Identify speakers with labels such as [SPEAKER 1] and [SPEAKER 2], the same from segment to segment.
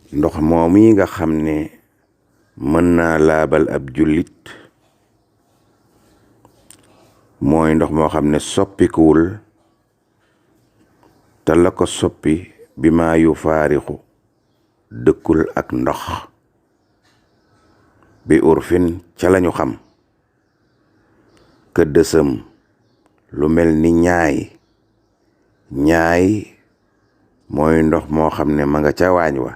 [SPEAKER 1] ndox moom yi nga xam ne mën naa laabal ab jullit mooy ndox moo xam ne soppikuwul te la ko soppi bi maa yu faarixu dëkkul ak ndox bi urfin ca lañu xam ka dësëm lu mel ni ñaay mooy ndox moo xam ne ma nga ca waañ wa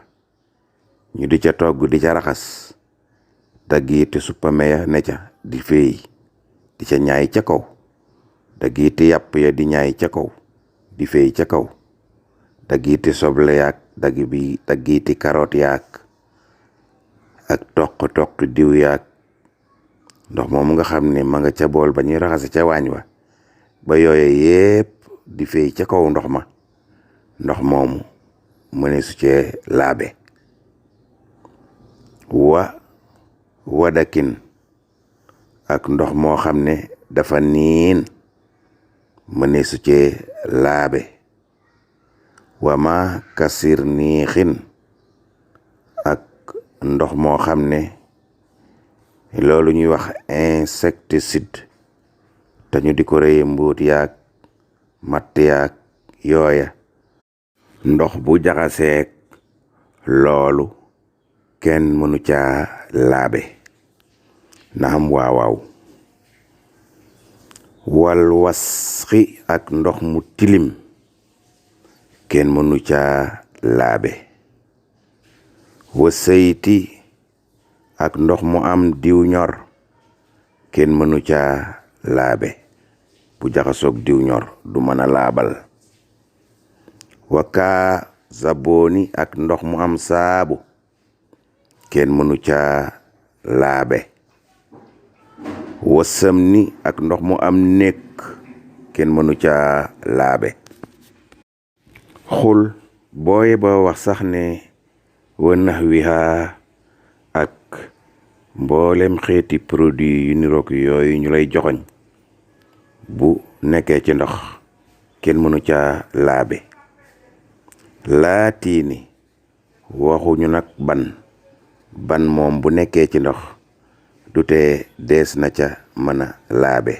[SPEAKER 1] ñu di ca togg di ca raxas daggiiti suppame ya ne ca di féey di ca ñaay ca kaw daggiiti yàpp ya di ñaay ca kaw di féey ca kaw daggiiti soble yaak daggiiti karoot yaak ak toq diw yaak ndox moomu nga xam ne ma nga ca bool ba ñuy raxase ca waañ wa ba yooye yépp di féey ca kaw ndox ma ndox moomu mëne su cee laabe wadakin ak ndox moo xam ne dafa niin mëne su cee laabe wama kasir niixin ak ndox moo xam ne loolu ñuy wax insecticide te ñu di ko rëye mbuut yaag matt yaag yooya ndox bu jaxaseek loolu kenn mënu caa laabe naam waawaaw wal wasxi ak ndox mu tilim kenn mënu caa laabe wasayti ak ndox mu am diw ñor kenn mënu caa laabe bu jaxasoog diw ñor du mën a laabal wakaa zabooni ak ndox mu am saabu kenn mënu caa laabe wasam ni ak ndox mu am nekk kenn mënu caa laabe xul booye ba wax sax ne wa nax wiha ak mboolem xeeti produit yu niroog yooyu ñu lay joxoñ bu nekkee ci ndox kenn mënu caa laabe laatiini waxuñu nag ban moom bu nekkee ci ndox du tee dees na ca mën a laabe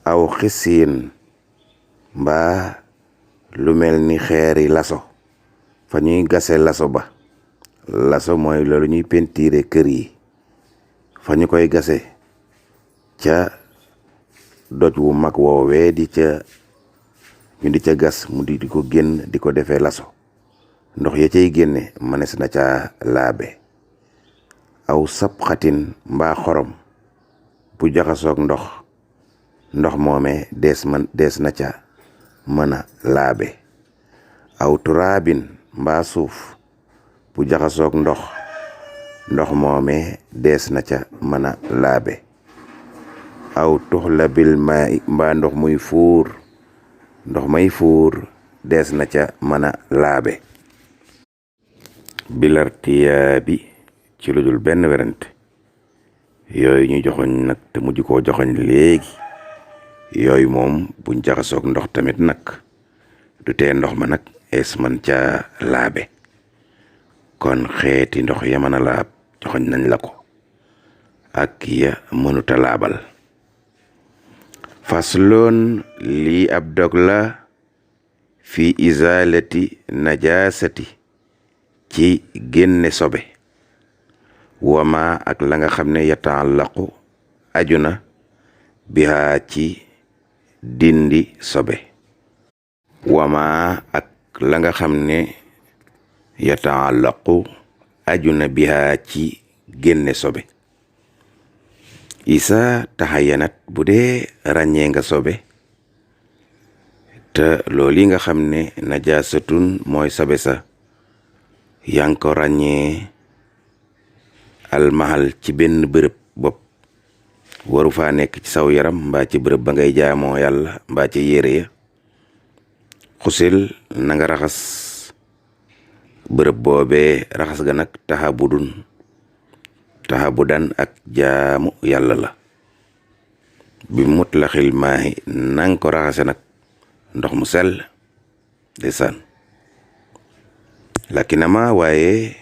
[SPEAKER 1] aw xisiin mbaa lu mel ni xeeri laso fa ñuy gase laso ba laso mooy loolu ñuy pentiire kër yi fa ñu koy gase ca doj wu mag woowee ñu di ca gas mu di ko génn di ko defee laso ndox ya cay génne mënees na ca laabe aw sab xatin mbaa xorom bu jaxasoog ndox moome dees na ca mën a laabe aw turaabin mbaa suuf bu jaxasoog ndox moome dees na ca mën a laabe aw tuxla bil maay mbaa ndox may fuur dees na ca mën a laabe bilartiyaa bi ci lu dul benn werante yooyu ñu joxoñ nag te mujj koo joxoñ léegi yooyu moom buñ jaxasoog ndox tamit nag du tee ndox ma nag es man ca laabe kon xeeti ndox ya mën a laab joxoñ nañ la ko ak ya mënuta laabal fasloon lii ab dog la fi izalati najasati ci génne sobe wama ak la nga xam ne yataallaqu aju na bihaa ci dindi sobe wama ak la nga xam ne yataallaqu aju na bihaa ci génne sobe isa taxayanat bu dee ràññee nga sobe te loolu yi nga xam ne najaasatun mooy sobe sa yaa ngi ko ràññee almahal ci benn bërëb bopp waru faa nekk ci saw yaram mbaa ci bërëb ba ngay jaamoo yàlla mbaa ci yére ya xusil na nga raxas bërëb boobee raxas ga nag taxabudan ak jaamu yàlla la bi mutlaxil maahi nanga ko raxase nag ndox mu sell ndeysaan lakinama waaye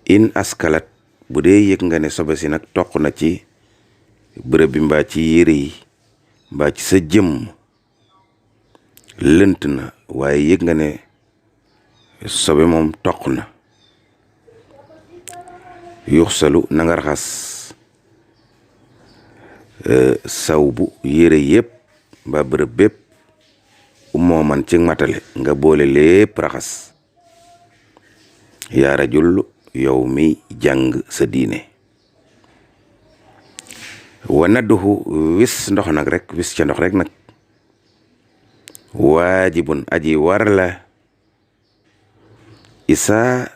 [SPEAKER 1] in askalat bu dee yëg nga ne sobe si nag toq na ci bërëb bi mbaa ci yére yi mbaa ci sa jëmm lënt na waaye yëg nga ne sobe moom toq na yuxsalu na nga raxas saw bu yére yépp mbaa bërëb bépp moo man ci matale nga boole lépp raxas yaa rajul yow mi jàng sa diine wa nadduhu wis ndox nag rek wis ca ndox rek nag waajibun aji war la isaa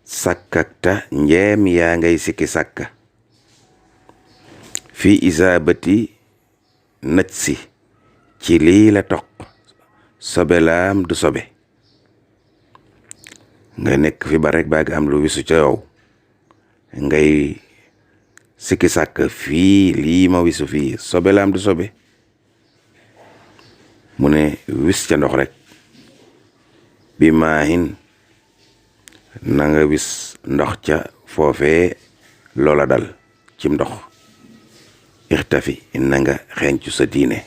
[SPEAKER 1] sakkakta njeem yaa ngay sikki sàkka fii isaabati naj si ci lii la toq sobe laam du sobe nga nekk fi ba rek baag am lu wisu ca yow ngay sikki sàkk fii lii ma wisu fii sobe laam du sobe mu ne wis ca ndox rek bi maahin na nga wis ndox ca foofee loola dal cim ndox ixtafi na nga xeeñcu sa diine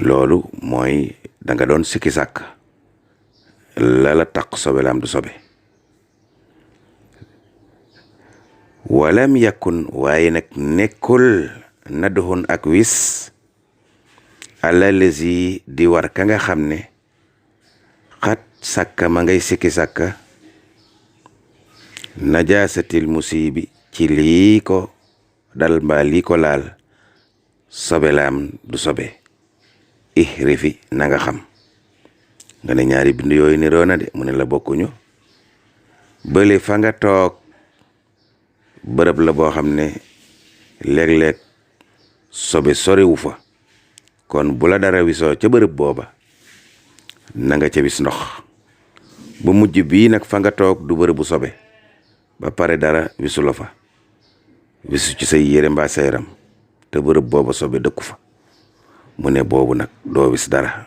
[SPEAKER 1] loolu mooy danga doon sikki sàkk lala taq sobe laam du sobe walam yakun waaye nag nekkul nadduhun ak wis ala lesi di war ka nga xam ne xat sàkka ma ngay sikki sàkka najaasatil musibi ci lii ko dal mbaa lii ko laal sobe laam du sobe ihrifi na nga xam nga ne ñaari bind yooyu niroo na de mu ne la bokkuñu bële fa nga toog bërëb la boo xam ne léeg-léeg sobe soriwu fa kon bu la dara wisoo ca bërëb booba na nga ca wis ndox bu mujj bii nag fa nga toog du bërëbu sobe ba pare dara wisu la fa wisu ci say yére mbaa sa yaram te bërëb booba sobe dëkku fa mu ne boobu nag doo wis dara